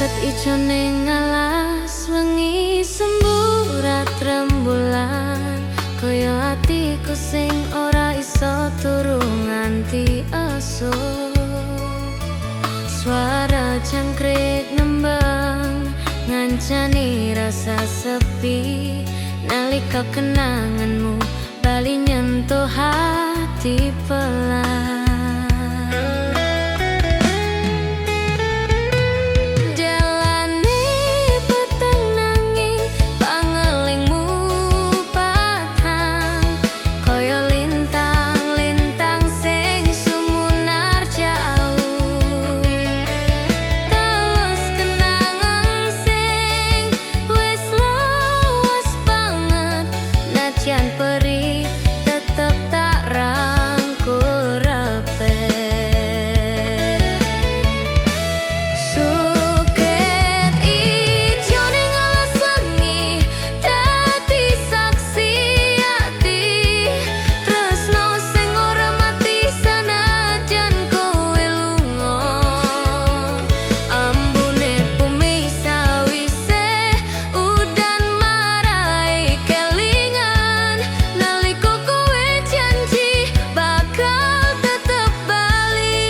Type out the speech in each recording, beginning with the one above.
Suket ijo ning alas wengi semburat rembulan, kaya atiku sing ora iso turu nganti esuk. Suara jangkrik nembang ngancani rasa sepi, nalika kenanganmu bali nyentuh hati pelan. Jalane peteng nanging pangelingmu padhang, kaya lintang-lintang sing sumunar jauh. Terus kenangan sing wis lawas banget, najan perih tetep tak rangkul rapet. Suket ijo ning alas wengi dadi saksi ati, tresno sing ora mati sanajan kowe lunga. Ambune bumi sawise udan marai kelingan, nalika kowe janji bakal tetep bali.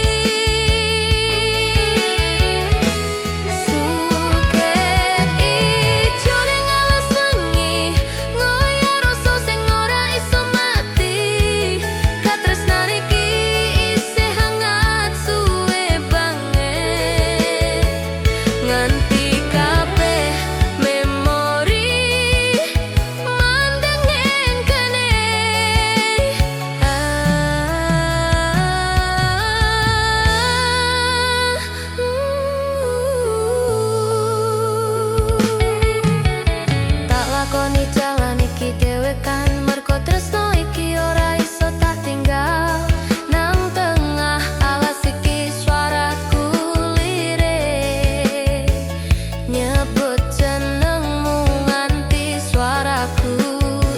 Suket ijo ning alas wengi ngoyak rasa sing ora iso mati, katresnan iki isih hangat suwe banget, nganti kabeh memori mandeng ning kene. Tak lakoni jalan iki dhewekan, mergo tresno iki ora iso tak tinggal. Nang tengah alas iki suaraku lirik, nyebut jenengmu nganti suaraku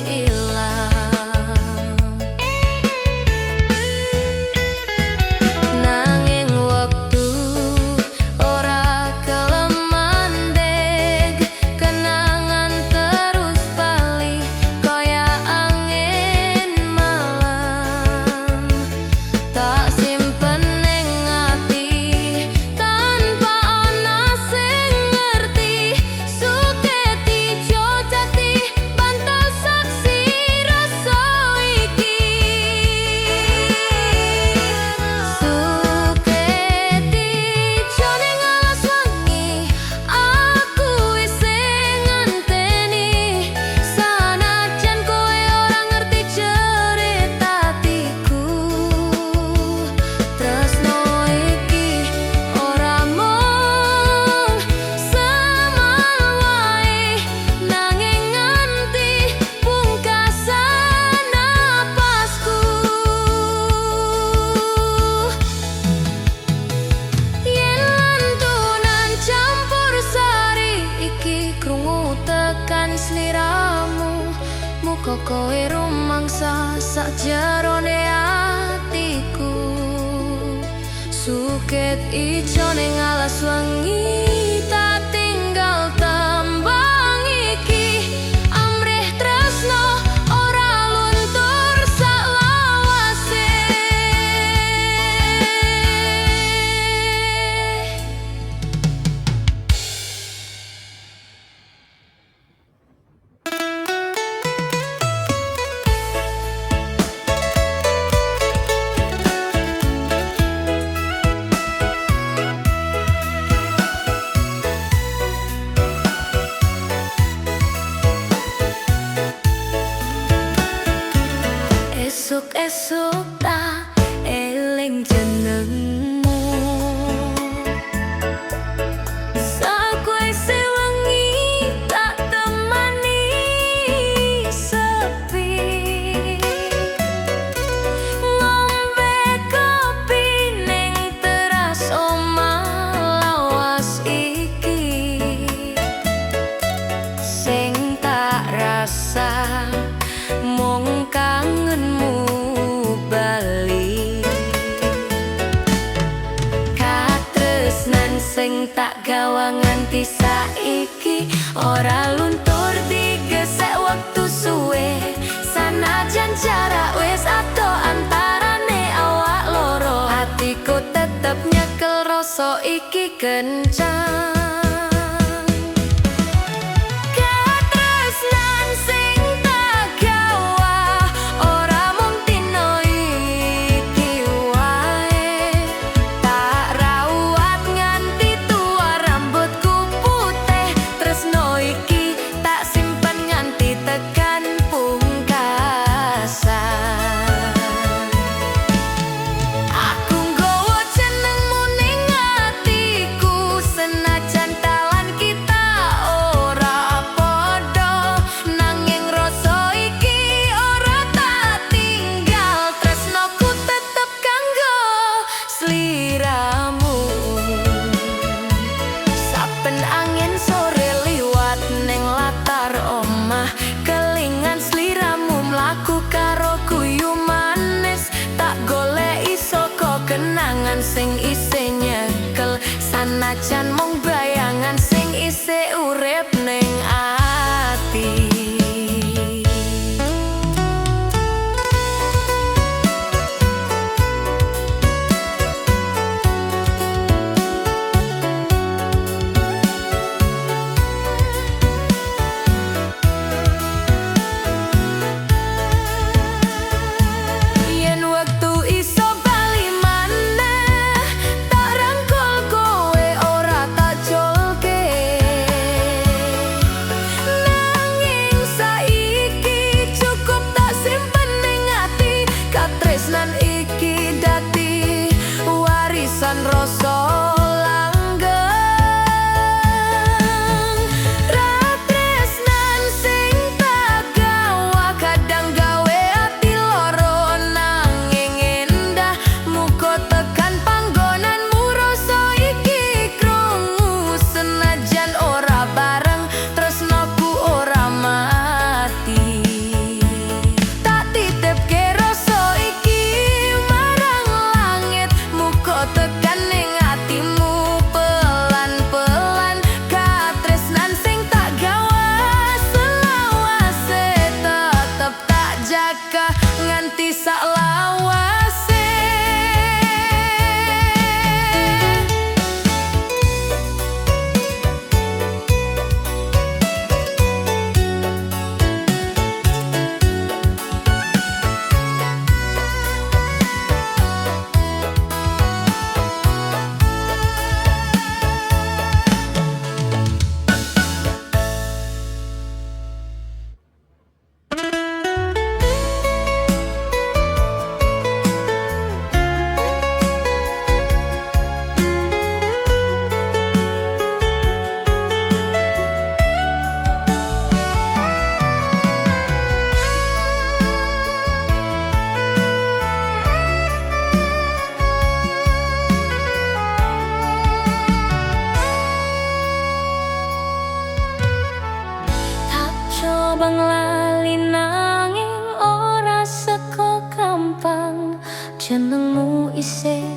ilang. Nanging wektu ora gelem mandeg, kenangan terus bali kaya angin malam. Tak simpen ning ati tanpa ana sing ngerti. Suket ijo dadi bantal saksi rasa iki. Suket ijo ning alas wengi aku isih ngenteni, sanajan kowe ora ngerti cerita atiku. Tresno iki ora mung semal wae, nanging nganti pungkasan napasku. Yen lantunan campur sari iki krungu tekan sliramu, muga kowe rumangsa sakjerone atiku. Suket ijo ning alas wengi tak tinggal tembang iki, amrih tresno ora luntur saklawase. gawa nganti saiki, ora luntur digesek wektu suwe. Sanajan jarak wis adoh antarane awak loro, hatiku tetep nyekel rasa iki kencang. Katresnan sing tak gawa ora mung dina iki wae, tak rawat nganti tua rambutku putih. Tresno iki tak simpen nganti tekan pungkasan. Aku nggawa jenengmu ning atiku, senajan dalan kita ora padha, nanging rasa iki ora tak tinggal. Tresnoku tetep kanggo sliramu. Saben angin sore liwat ning latar omah, kelingan sliramu mlaku karo guyu manis. Tak goleki saka kenangan sing isih nyekel, sanajan mung bayangan sing isih urip ning ati. Yen wektu iso bali maneh, tak rangkul kowe ora tak culke. Nanging saiki cukup tak simpen ning ati, katresnan iki dadi warisan rasa langgeng. Katresnan sing tak gawa kadang gawe ati loro nanging endah. Muga tekan panggonanmu rasa iki krungu, senajan ora bareng tresnoku ora mati. Tak titipke rasa iki marang langit, muga tekan ning atimu pelan-pelan. Katresnan sing tak gawa selawase tetep tak jaga nganti saklawase. Tak coba nglali nanging ora seko gampang, jenengmu isih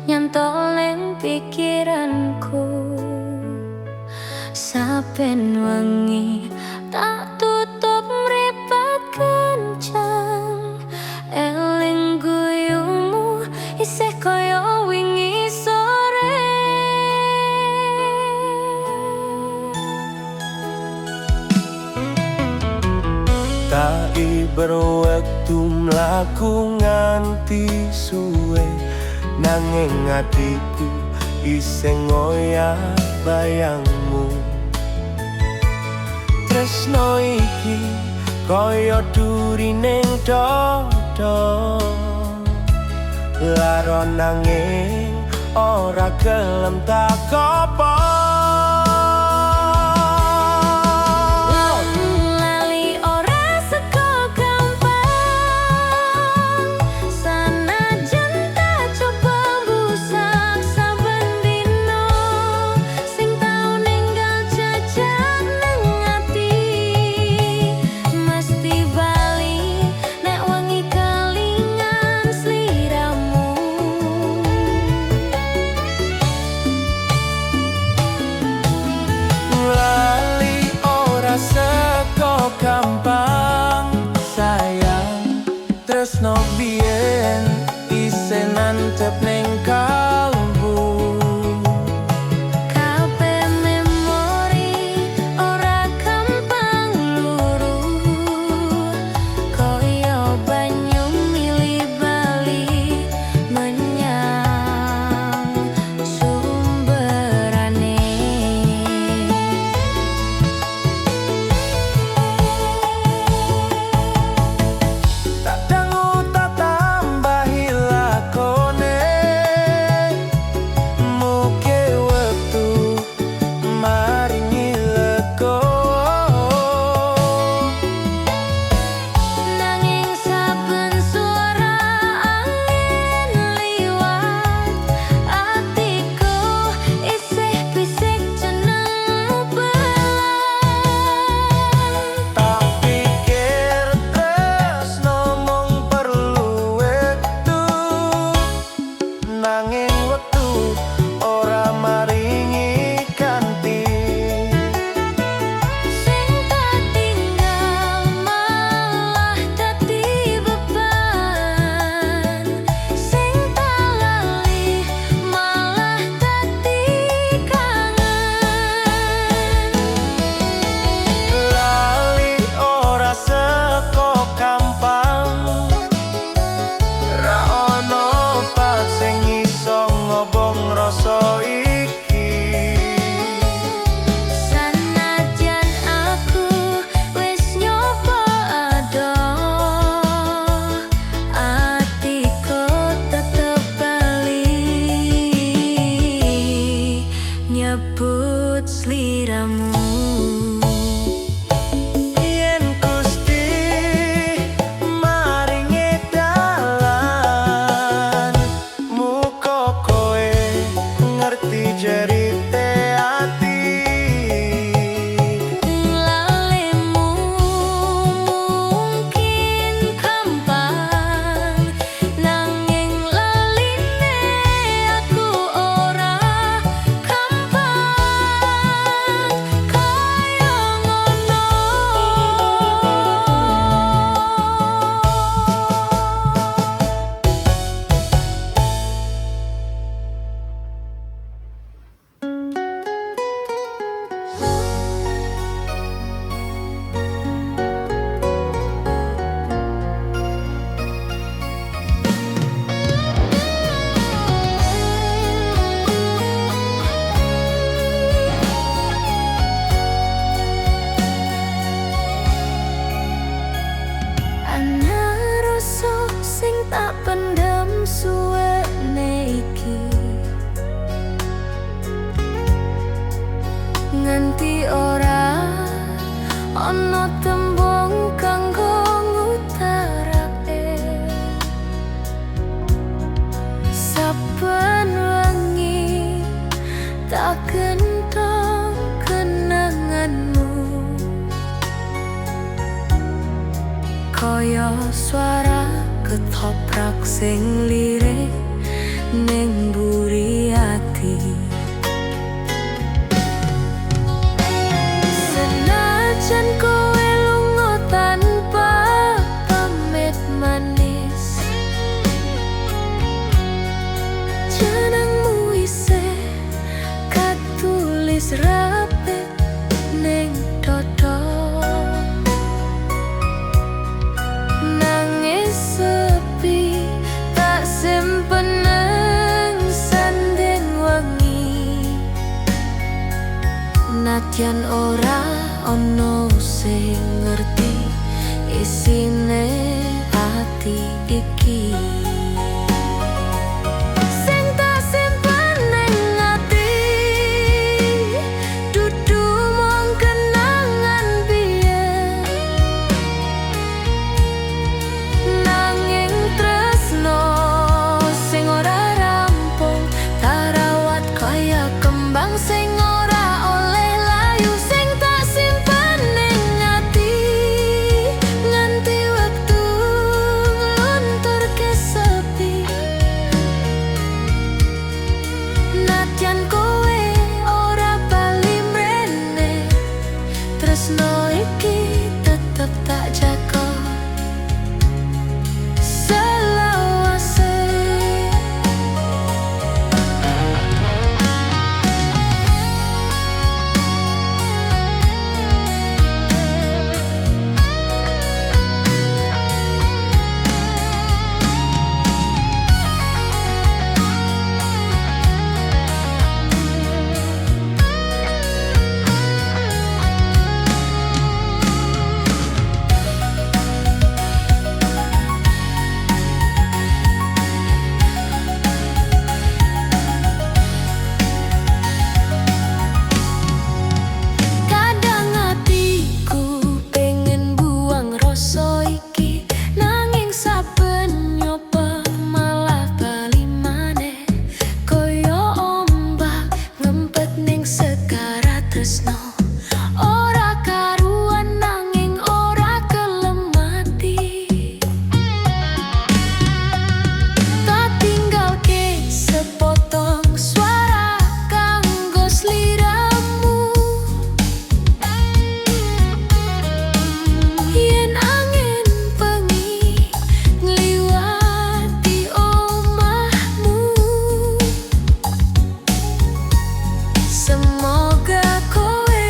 nyantol ning pikiranku. Saben wengi tak tutup mripat kencang, eling guyumu isih kaya wingi sore. Tak iber wektu mlaku nganti suwe, nanging atiku isih ngoyak bayangmu. Tresno iki kaya duri ning dada, lara nanging ora gelem tak kopong. Lali ora seko gampang, sanajan tak coba mbusak saben dina, sing tau ninggal jejak ning ati mesti bali nek wengi kelingan sliramu. sliramu. Yen Gusti maringi dalan, muga kowe ngerti jerite ati. Lalimu mungkin gampang, nanging laline aku ora gampang kaya ngono. Ana rasa sing tak pendem suwene iki, nganti ora ana tembung kanggo ngutarake. Saben wengi tak genthong kenanganmu, kaya suara ketoprak sing lirik ning mburi ati. Senajan kowe lunga tanpa pamit manis, jenengmu isih katulis rapet ning dada. Nangis sepi tak simpen nang sanding wengi, nadyan ora ana sing ngerti isine ati iki. Sing tak simpen ning ati dudu mung kenangan biyen, nanging tresno sing ora rampung tak rawat kaya kembang sing ora oleh layu. Sing tak simpen ning ati nganti wektu nglunturke sepi, nadyan kowe ora bali mrene, tresno iki tetep tak jaga selawase. Kadang atiku pengen buang rasa iki, nanging saben nyoba malah bali maneh, kaya ombak ngempet ning segara tresno. Ora karuan nanging ora gelem mati. Tak tinggalke sepotong suara kanggo sliramu. Yen angin bengi ngliwati omahmu, semoga kowe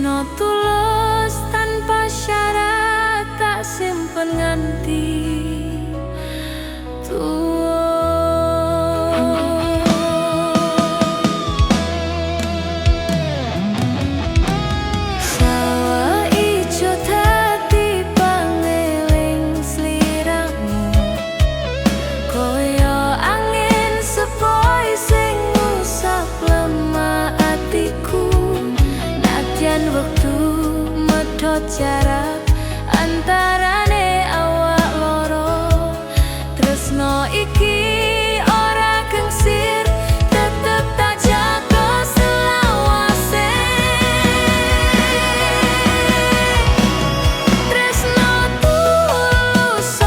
Tresno tulus tanpa syarat tak simpen nganti tuwa. Sawah ijo dadi pangeling sliramu, kaya angin sepoi sing ngusap lemah atiku. Nadyan wektu medhot jarak antarane awak loro, tresno iki ora gengsir, tetep tak jaga selawase. Tresno tulus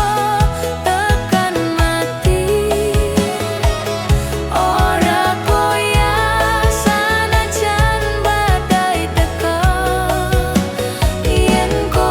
tekan mati, ora goyah sanajan badai teka. Yen kowe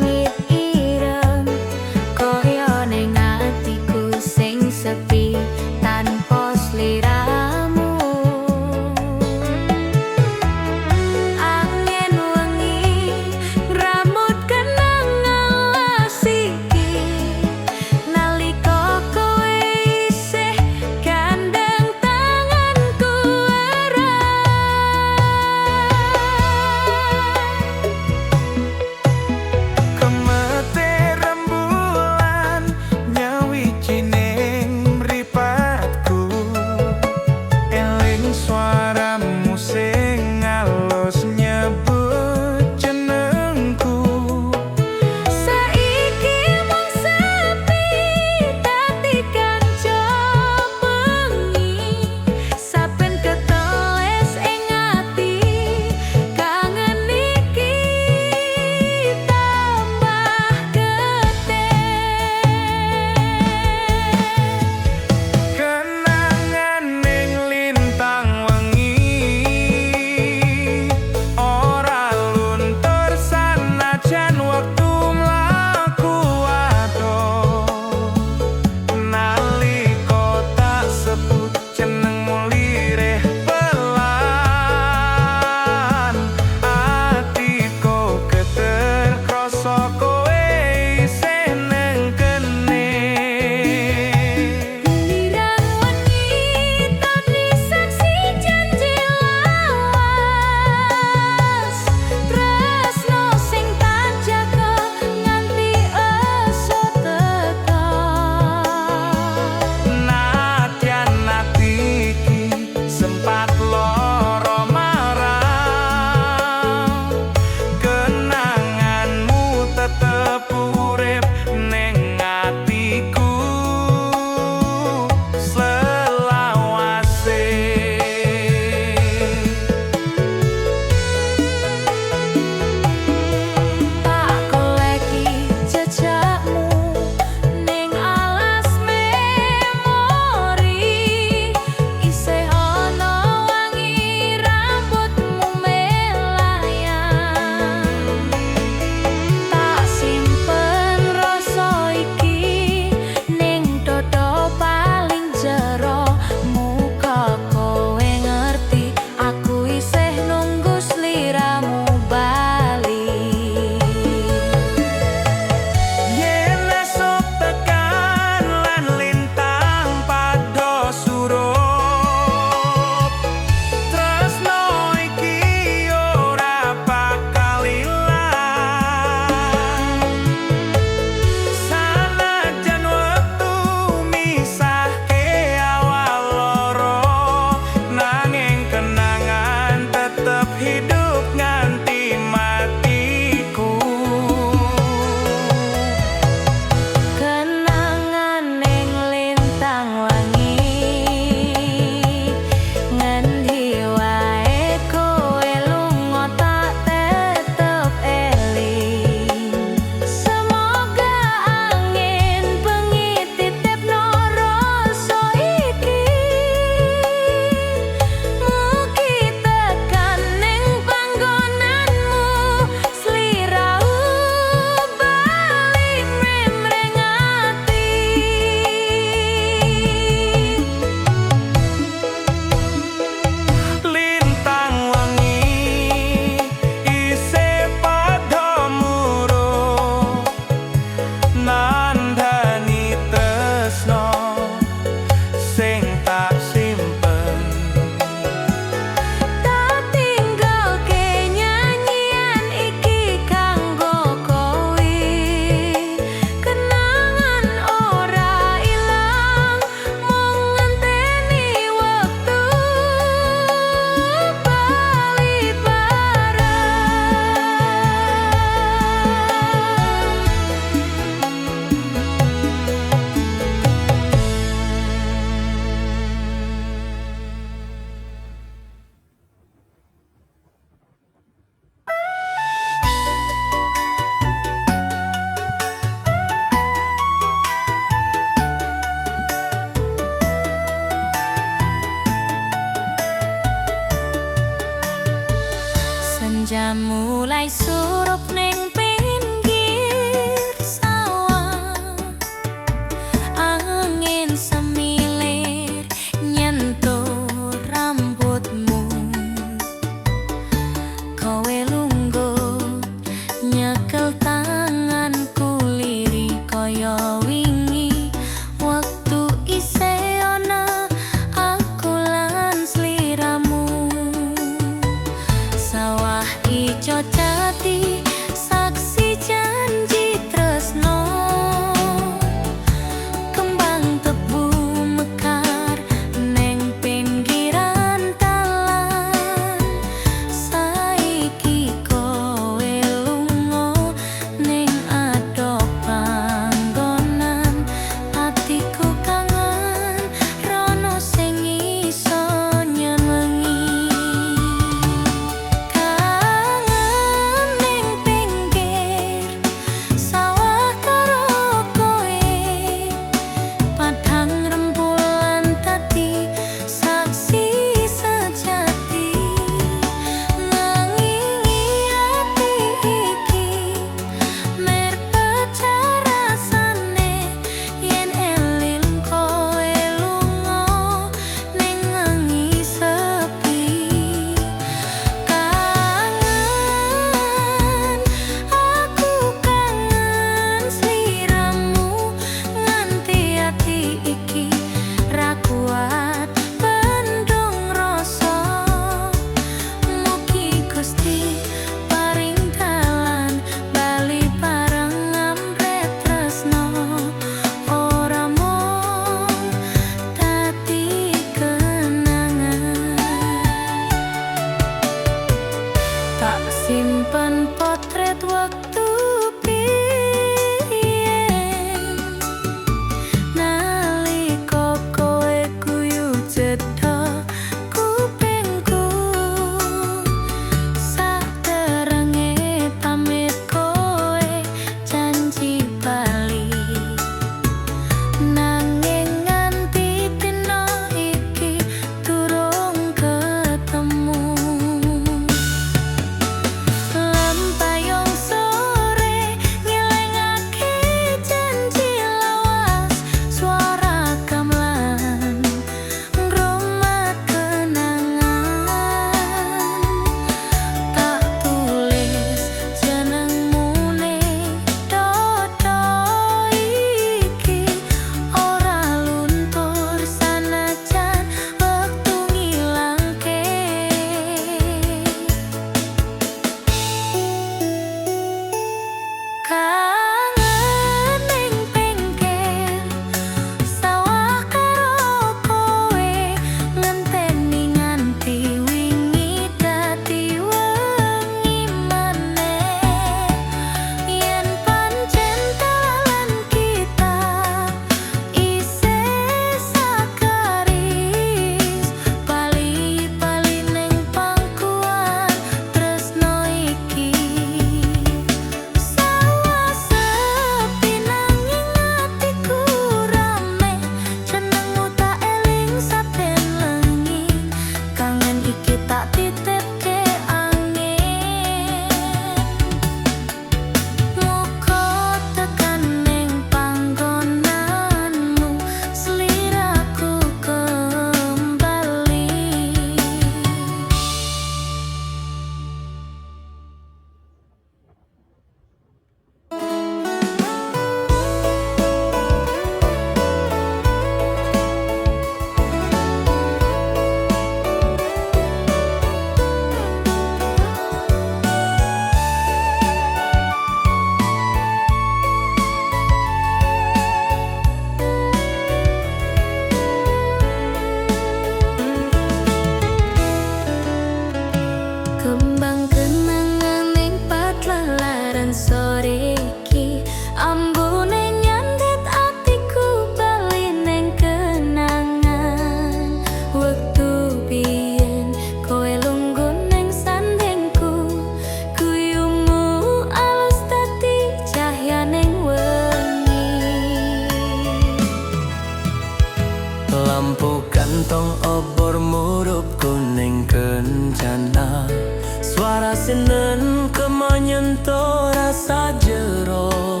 sajero.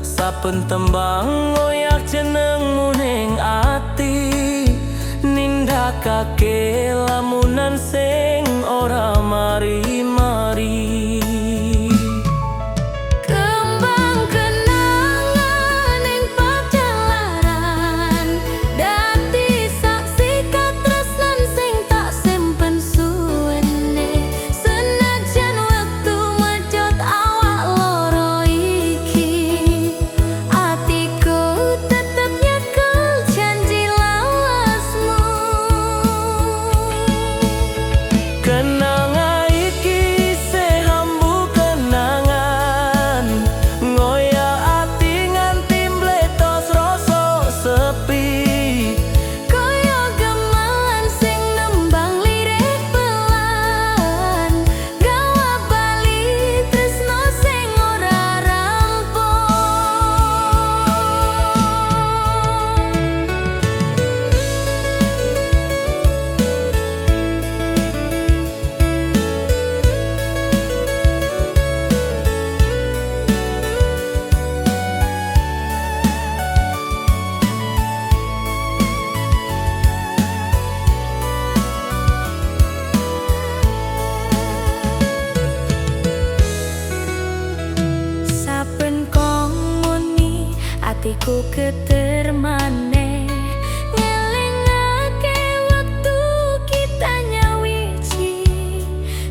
Saben tembang ngoyak jenengmu ning ati, nindakake lamunan sing ora mari-mari. Kembang kenangan ing pajalaran, dadi saksi katresnan sing tak simpen suwene. Senajan wektu mecut awak loro iki, atiku tetep nyekel janji lawasmu. Kenanga iki isih ambu kenangan, ngoyak ati nganti mbletos rasa sepi. Kaya gamelan sing nembang lirih pelan, gawa bali tresno sing ora rampung. Saben kong muni atiku geter maneh, ngelingake wektu kita nyawiji.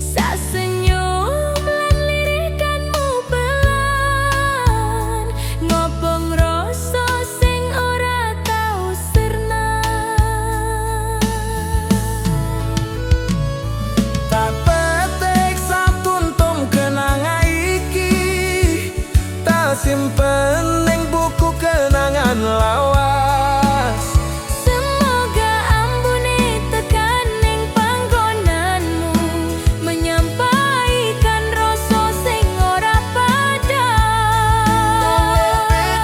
Sasenyum lan lirikanmu pelan, ngobong rasa sing ora tau sirna. Tak petik satuntum kenanga iki, tak simpen ning buku kenangan lawas. Semoga ambune tekan ning panggonanmu, menyampaikan rasa sing ora padhang.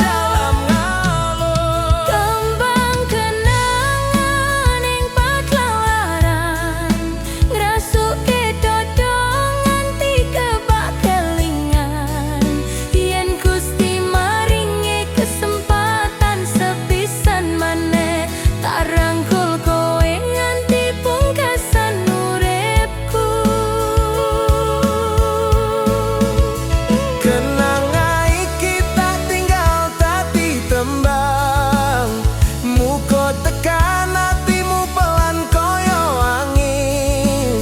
Dalam ngalur. Kembang kenangan ing pajalaran, ngrasuke dodo nganti kebak kelingan. Yen Gusti maringi kesempatan sepisan maneh, tak rangkul kowe nganti pungkasan uripku. Kenanga iki tak tinggal dadi tembang, muga tekan atimu pelan kaya angin.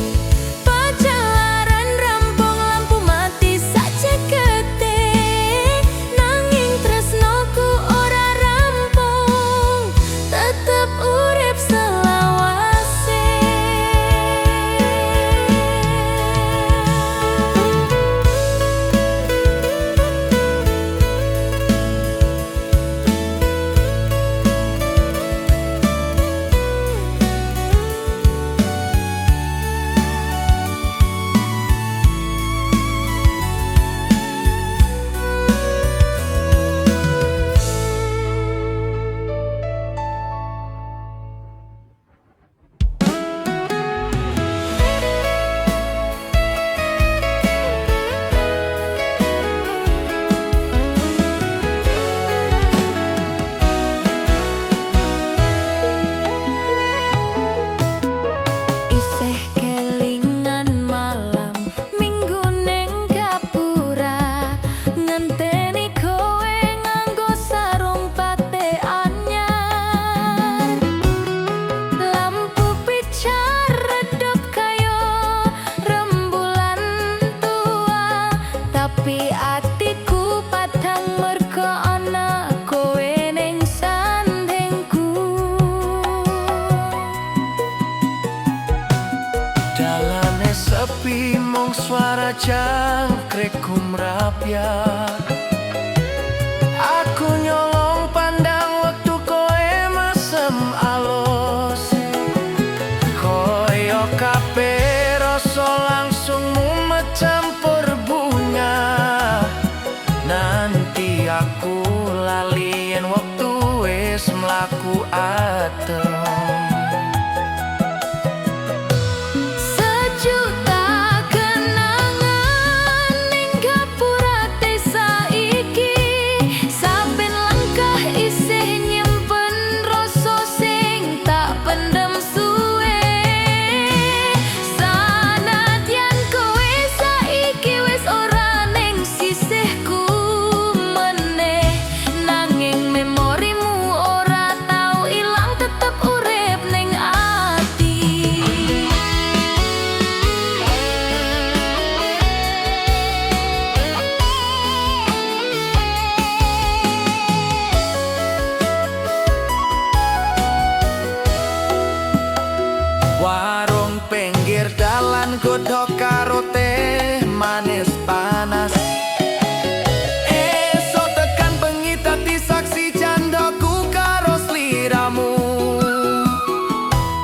Pajalaran rampung lampu mati sacekete, nanging tresnoku ora rampung, tetep urip selawase. Isih kelingan malam minggu ning gapura, ngenteni kowe nganggo sarung batik anyar. Lampu pijar redup kaya rembulan tua, tapi atiku padhang mergo ana kowe ning sandingku. Dalane sepi mung suara jangkrik gumrapyak. Aku nyolong pandang wektu kowe mesem alus, koyo kabeh rasa langsung mumet campur bunga. Nanti aku lali yen wektu wis mlaku adem. Sejuta kenangan ning gapura. Digodhog karo teh manis panas. Esuk tekan bengi dadi saksi candaku karo sliramu.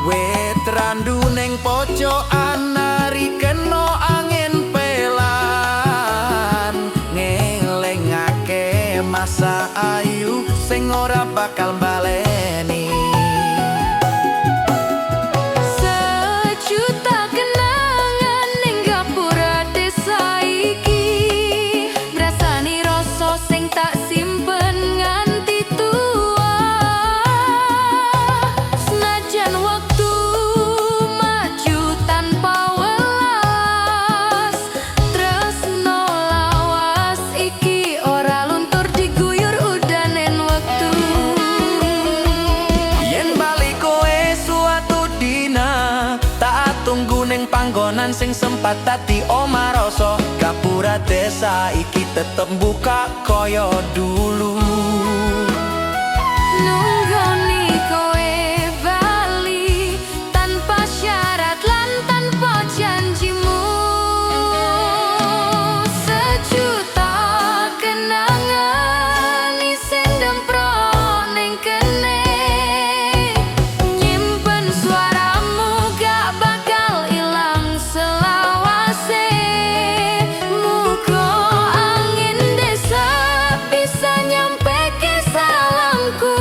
Wit randu ning pojokan nari kena angin pelan, ngelingake masa ayu sing ora bakal baleni. Sejuta kenangan ning gapura desa iki, ngrasani rasa sing tak simpen nganti tua. Senajan waktu maju tanpa welas, tresno lawas iki ora luntur diguyur udanen wektu. Yen bali kowe suatu dina, tak tunggu ning panggonan sing sempat dadi omah rasa. Gapura desa iki tetep buka koyo dulu. Nunggoni kowe bali tanpa syarat lan tanpa janjimu. Sejuta kenangan isih ndemprok ning kene, nyimpen suaramu gak bakal ilang selawase. Muga angin desa bisa nyampeke salamku.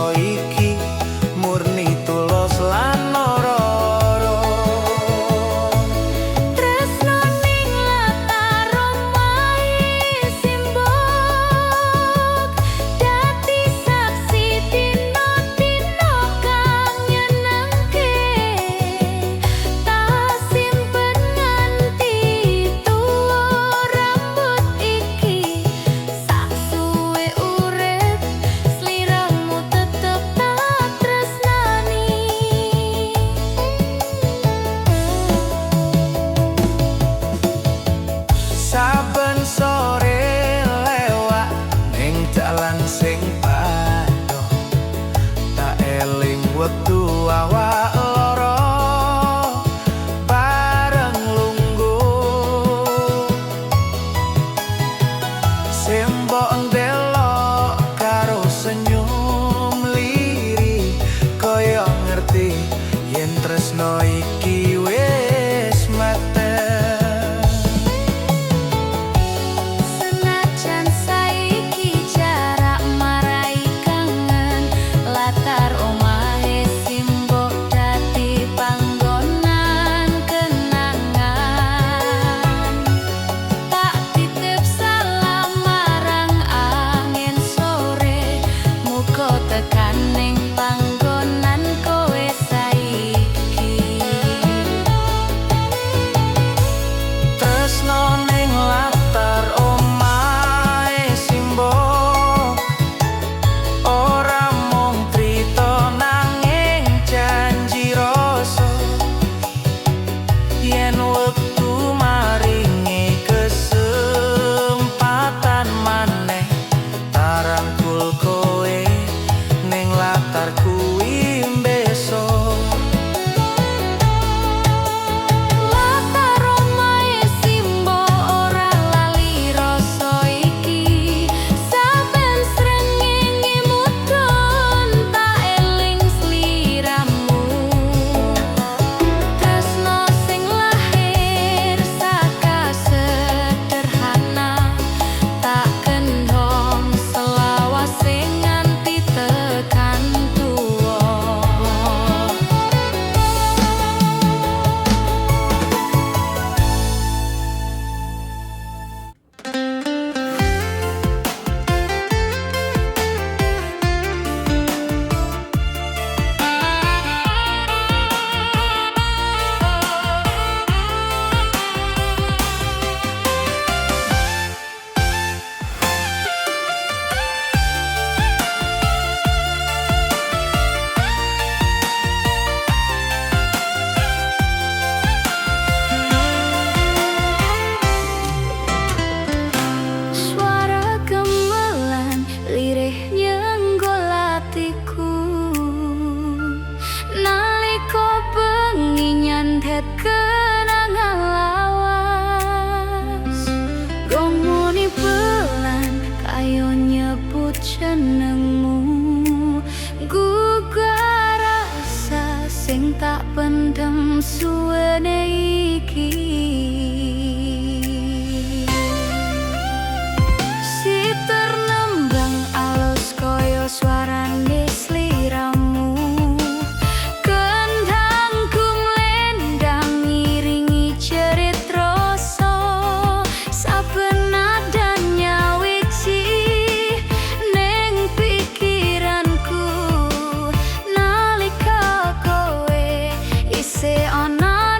Tresno iki murni tulus lan ora. Tresno ning latar omahe simbok dadi saksi dino-dino kang nyenengke. Tak simpen nganti tuwa rambut iki. Sak suwe urip sliramu tetep tak tresnani. Saben sore lewat ning dalan sing padha, tak eling wektu awak loro bareng lungguh. Simbok ndelok karo senyum lirih, kaya ngerti yen tresno iki wis mateng. Senajan saiki jarak marai kangen, latar omahe simbok dadi panggonan kenangan. Tak titip salam marang angin sore, muga tekan ning panggonan kowe saiki. Tresno ning latar omahe simbok ora mung crita nanging janji rasa. Yen wektu maringi kesempatan maneh, tak rangkul kowe ning latar kuwi besok. Latar omahe simbok ora lali rasa iki. Saben srengenge mudhun tak eling sliramu. Tresno sing lahir saka sederhana, tak kendhong selawase nganti tekan tuwa. Suara gamelan lirih nyenggol atiku nalika bengi nyandet kenangan lawas. Gong muni pelan kaya nyebut jenengmu, gugah rasa sing tak pendem suwene iki. Siter nembang alus kaya suarane sliramu. Kendang kumlendang ngiringi jerit rasa. Saben nada nyawiji ning pikiranku nalika kowe isih ana.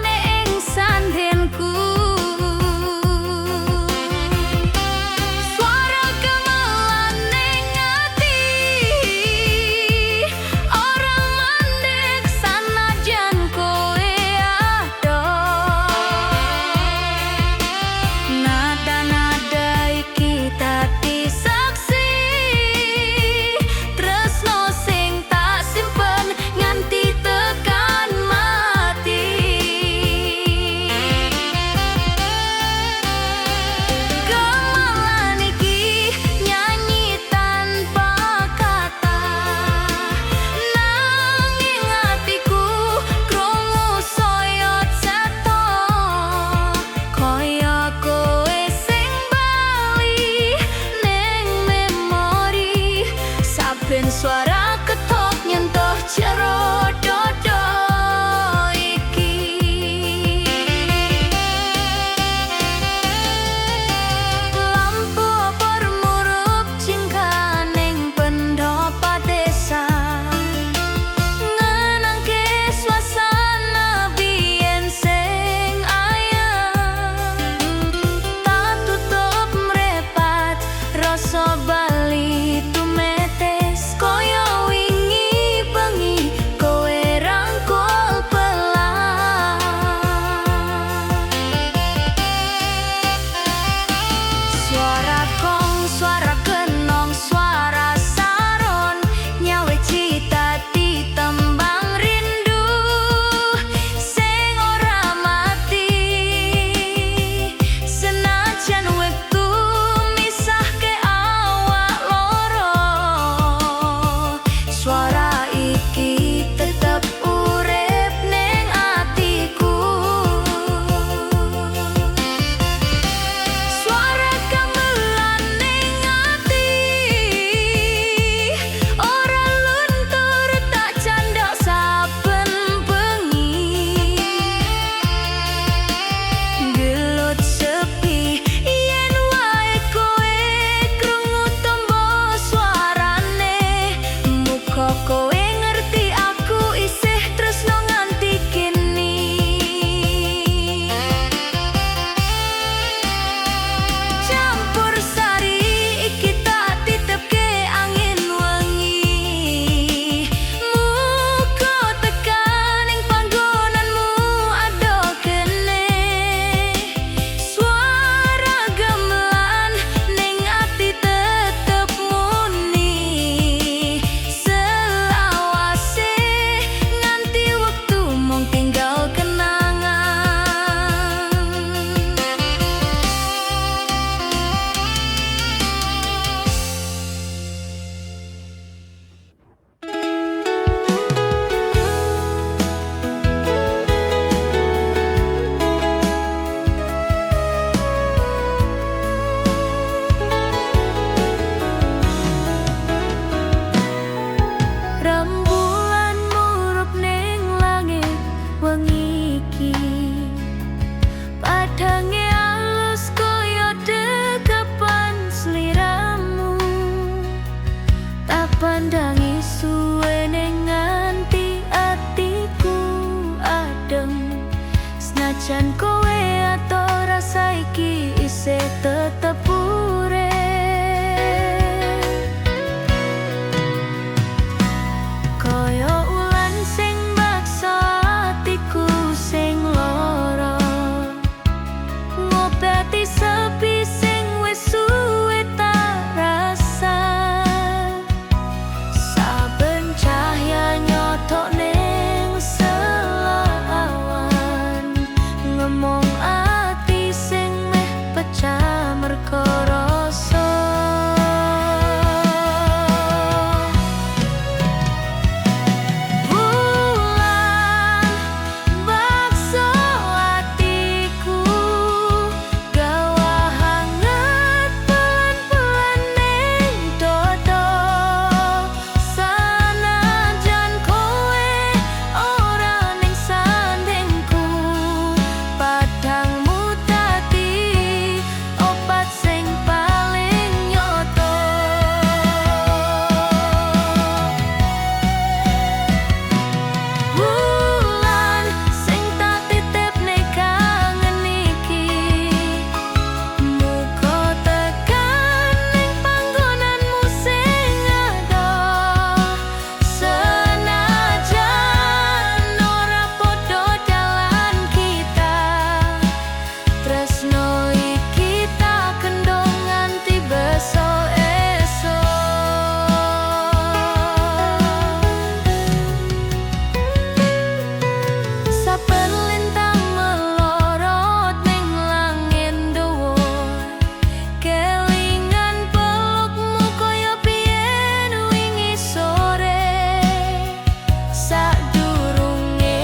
Sadurunge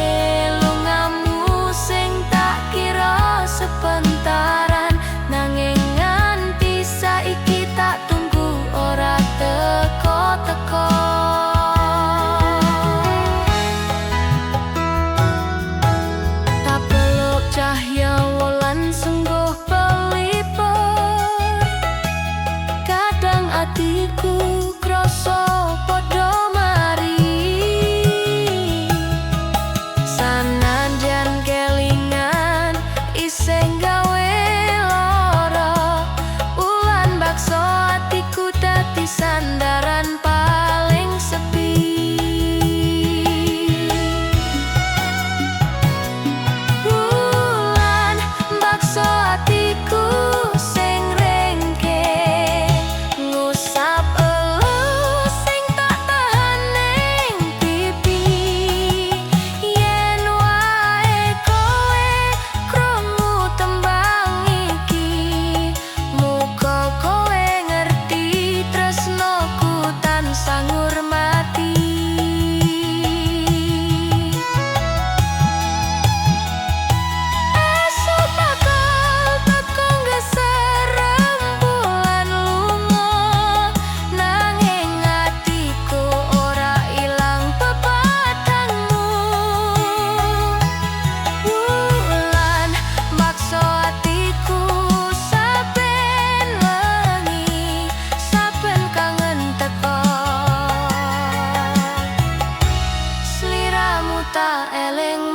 lungamu sing tak kira sepentaran, nanging nganti saiki tak tunggu ora teko-teko. Tak peluk cahya wulan sungguh pelipur. Kadang atiku krasa padha mari. Sanajan kelingan isih gawe lara. Wulan bakso atiku dadi sandaran paling sepi. Wulan bakso atiku sing ringkih, ngusap elus sing tak tahan ning pipi. Yen wae kowe krungu tembang iki, muga kowe ngerti tresnoku tansah ngurmati. Esuk bakal teko nggeser rembulan lunga, nanging atiku ora ilang pepatangmu. Wulan bakso atiku saben wengi, saben kangen teko. Sliramu tak eling.